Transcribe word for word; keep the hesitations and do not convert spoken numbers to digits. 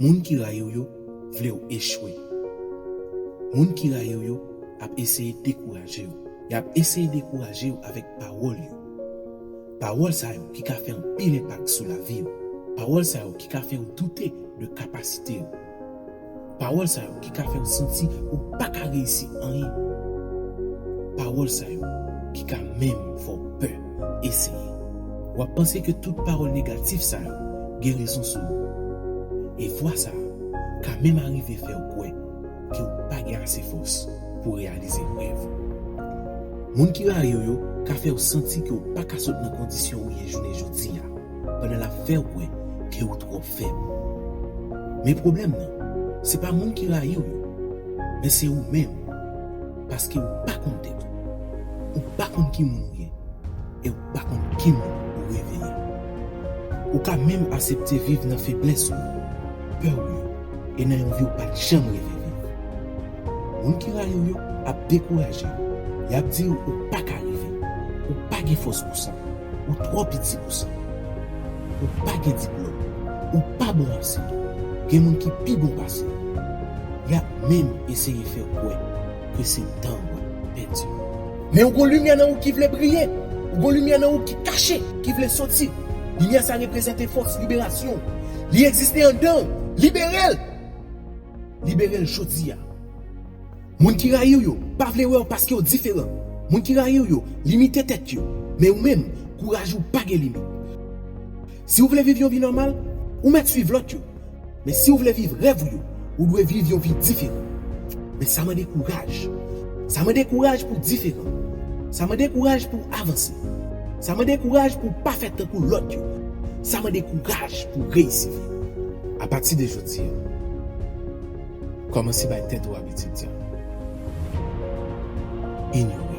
Moun ki rayi w yo vle w echwe. Moun ki rayi w yo ap eseye dekouraje w. Y ap eseye dekouraje w avèk pawòl yo. Pawòl sa yo ki ka fè anpil enpak sou lavi w. Pawòl sa yo ki ka fè w doute de kapasite w. Pawòl sa yo ki ka fè w santi ou pa ka reyisi anyen. Pawòl sa yo ki ka menm fè w pè eseye. W ap panse ke tout pawòl negatif sa yo gen rezon sou ou. E vwa sa a ka menm arive fè w kwè ke w pa gen ase fòs pou w reyalize rèv ou. Moun ki rayi w yo ka fè w santi ke w pa ka sot nan kondisyon ou ye jounen jodi a, pandan l ap fè w kwè ke w twò fèb. Men pwoblèm nan, se pa moun ki rayi w yo, men se ou menm, paske w pa konn tèt ou. Ou pa konn ki moun ou ye, e ou pa konn ki moun ou reve ye. Ou ka menm asepte viv nan feblès ou yo, pè ou yo, e nan yon vi ou pa t janm reve viv. Moun ki rayi w yo ap dekouraje w. Y ap di w ou pa ka rive, ou pa gen fòs pou sa, ou twò piti pou sa, ou pa gen diplòm, ou pa bon ase, gen moun ki pi bon pase w. Y ap menm eseye fè w kwè ke se tan w ap pèdi. Men ou gon limyè nan ou ki vle briye, ou gon limyè nan ou ki kache, ki vle soti. Limyè sa reprezante fòs liberasyon. Li egziste anndan w. Libere l! Libere l jodi a. Moun ki rayi w yo pa vle wè w paske w diferan. Moun ki rayi w yo limite tèt yo. Men ou menm, kouraj ou pa gen limit. Si w vle viv yon vi nòmal, ou mèt swiv lòt yo. Men si w vle viv rèv ou yo, ou dwe viv yon vi diferan. Men sa mande kouraj. Sa mande kouraj pou w diferan. Sa mande kouraj pou w avanse. Sa mande kouraj pou w pa fè tankou lòt yo. Sa mande kouraj pou w reyisi vi w. Apati de jodi a, kòmanse bay tèt ou abitid sa. Inyore.